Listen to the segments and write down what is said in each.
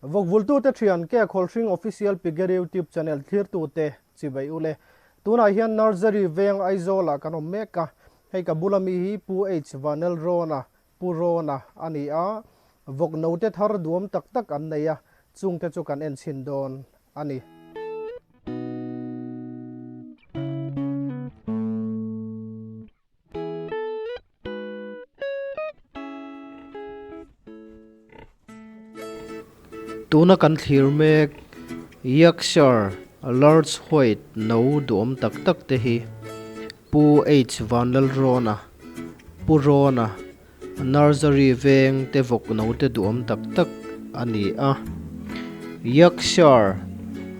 Vawkvultute thian Ke Khawlhring Official Piggery YouTube Channel thlirtute chibai ule. Tunah hian Nursery veng Aizawlah kan awm mek a, hei ka bula mi hi Pu H Vanelrawna, Pu Rawna, a ni a, vawk note thar duam tak tak an nei a, chungte chu kan en chhin dawn a ni. Tuna kan thlir mek Yorkshire Large White no duhawm tak tak te hi Pu H Vanlalrawna, Pu Rawna, Nursery veng te vawk no te duhawm tak tak a ni a. Yorkshire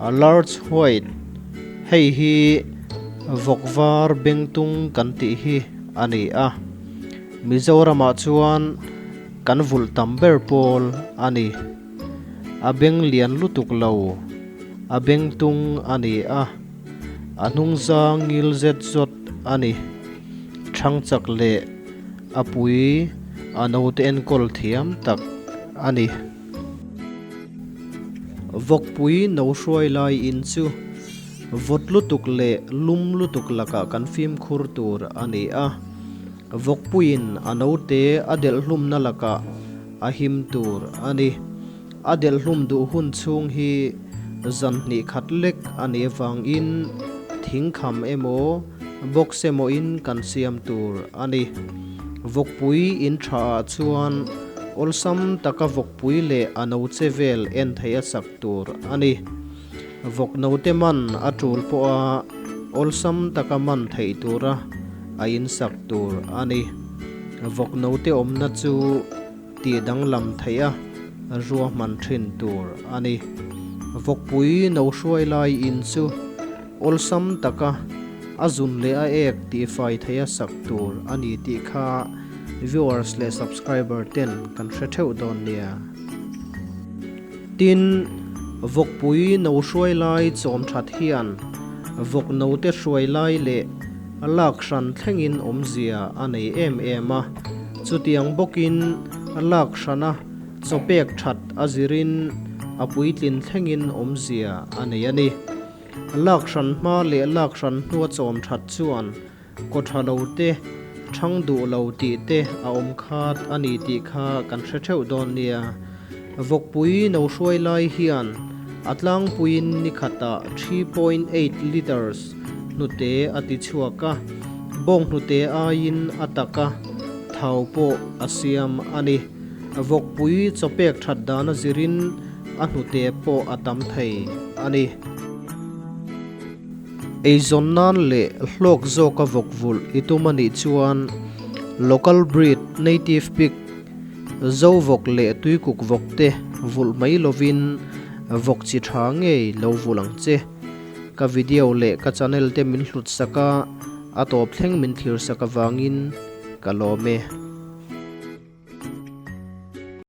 Large White hei hi vawk var bengtung kan tih hi a ni a. Mizoramah chuan kan vulh tam ber pawl a ni. A beng lian lutuk lo, a beng tung a ni a, a hnung zang ngil zet zawt a ni. Thang chak leh a pui a naute enkawl thiam tak a ni. Vawkpui no hruai lai in chu vawt lutuk leh lum lutuk lakah kan fimkhur tur a ni a. Vawkpuiin a naute a delh hlumna lakah a him tur a ni. A delh hlum duh hun chhung hi zan hnih khat lek a nih avangin thingkham emaw box emawin kan siam tur a ni. Vawkpui in tha ah chuan awlsam taka vawkpui leh a no che vel en theih a sak tur a ni. Vawk note man a tul pawha awlsam taka man theih tura a insak tur a ni. Vawk note awmna chu tih danglam theih a ruahman thin tur a ni. Vawkpui no hruai lai in chu awlsam taka a zun leh a ek tihfai theih a sak tur a ni tih kha viewers leh subscriber ten kan hre theuh dawn nia. Tin, vawkpui no hruai lai chawm that hian vawk note hruai lai leh a lak hran thlengin awmzia a nei em em a, chutiang bawkin a lak hrana chawpek that a zirin a puitlin thlengin awmzia a nei a ni. Lak hran hma leh lak hran hnua chawm that chuan Kaw tha lo te, thang duh lo tih te a awm khat a ni tih kha kan hre theuh dawn nia. Vawkpui no hruai lai hian a tlangpuiin ni khatah 3.8 litres hnute a ti chhuak a, bawng hnute aiin a tak a, thau pawh a siam a ni. Vawkpui chawpek that dan a zirin a hnute pawh a tam thei a ni. Eizawn nan leh hlawk zawka vawk vulh i tum a nih chuan local breed, native pig, zo vawk leh tuikuk vawk te vulh mai lovin vawk chi tha ngei lo vulh ang che. Ka video leh ka channel te min hlut sak a, a tawp thleng min thlir sak avangin ka lawm e.